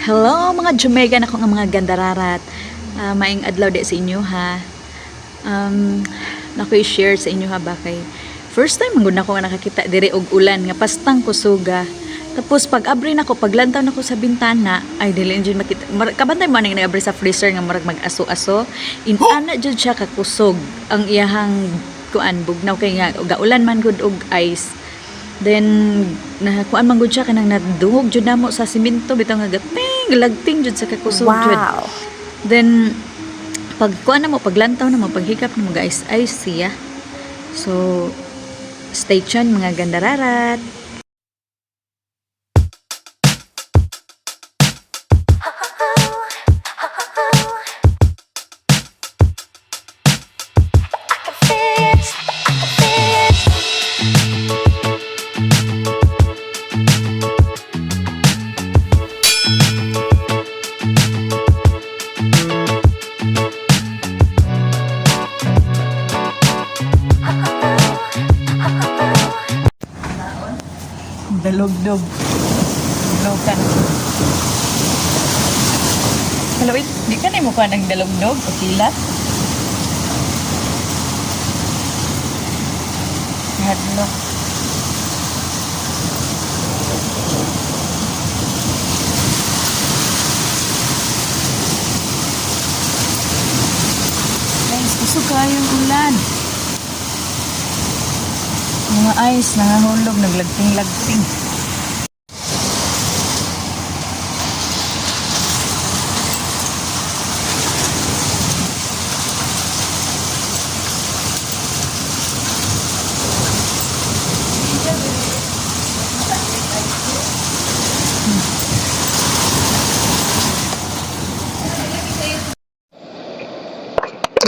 Hello mga Jamaican ako nga mga gandararat. Maayong adlaw di sa inyo ha. Um, Nako i-share sa inyo ha ba kay first time man gud nako nga nakakita diri og ulan nga pastang kusuga. Tapos pag abri nako, paglantaw nako sa bintana, ay dili jud makita. Kabantay mo aning nag-abri sa freezer nga murag mag-aso-aso. Inana jud siya kakusog ang iyahang kuan bugnaw kay nga gaulan man gud og ice. Then nakuan man gud siya kanang nadungog jud namo sa simento bitaw nga gating lagting jud sa kakusog jud. Then pag kuan na mo, paglantaw na mo, paghikap na mo, guys, ice siya. So stay tuned mga gandararat. Dalugdog. Lokan. Hello, wait. Di ka na mo kuha ng dalugdog o kilat? Hadlok. Guys, kusog kayong ulan. Mga ice, nangahulog, naglagting-lagting.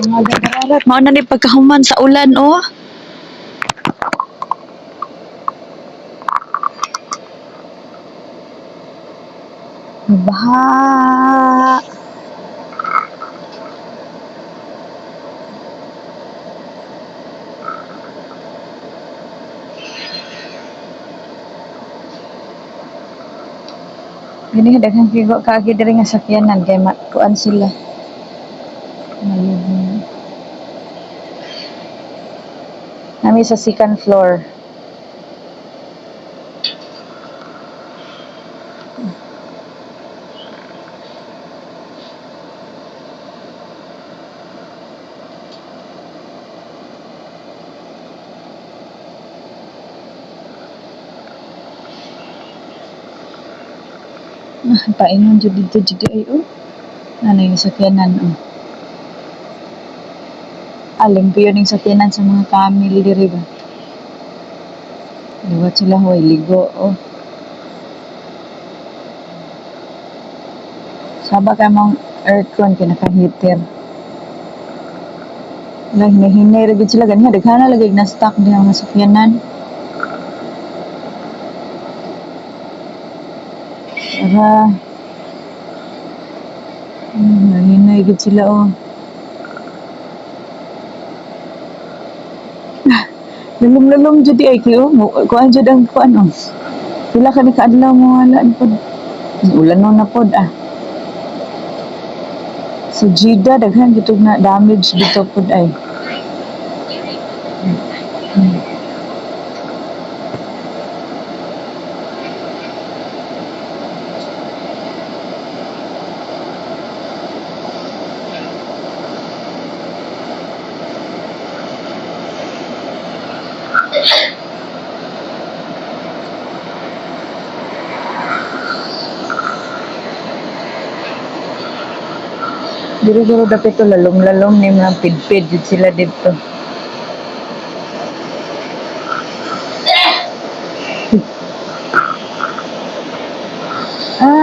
Mga gandararat, mao na ni pagkahuman sa ulan, oh. Baha. Gani daghang kigo kaagi diri nga sakyanan kay kuan sila. Malubong. Nami sa second floor. Ah, paingon jud didto jud ay oh. Ano yung sakyanan oh. Limpyo ning sakyanan sa mga camel diri ba. Liwat sila hoy ligo oh. Saba kay mong aircon kay naka-heater. Wala, hinahinay ra gid sila ganiha daghan na lagi na stock diha mga sakyanan. Ara. Nahinay gid sila oh. Lalom-lalom jud di ay kayo. Kuan jud ang kuan oh. Pila ka ni kaadlaw mo wala ni pod. Ulan no na pod ah. Sa Jeddah daghan gitog na damage dito pod ay. Diri guro dapit to lalom-lalom ni mga pidpid jud sila didto.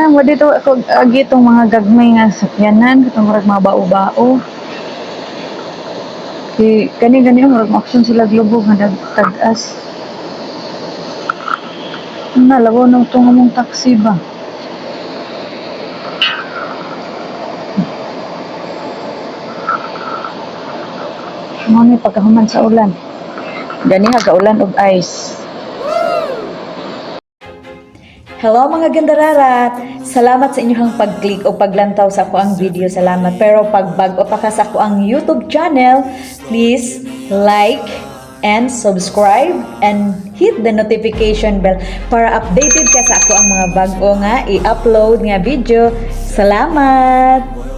Mo dito ako agi itong mga gagmay nga sakyanan katong murag mga bao-bao. Kay kani gani murag mo-action sila globog nga tag-as. Na labaw nang tong among taxi ba. Mo ni pagkahuman sa ulan. Ganiha kaulan og ice. Hello, mga gandararat! Salamat sa inyong pag-click o paglantaw sa akoang video. Salamat. Pero pag bag-o pa ka sa akoang YouTube channel, please like and subscribe and hit the notification bell para updated ka sa akoang mga bag-o nga i-upload nga video. Salamat!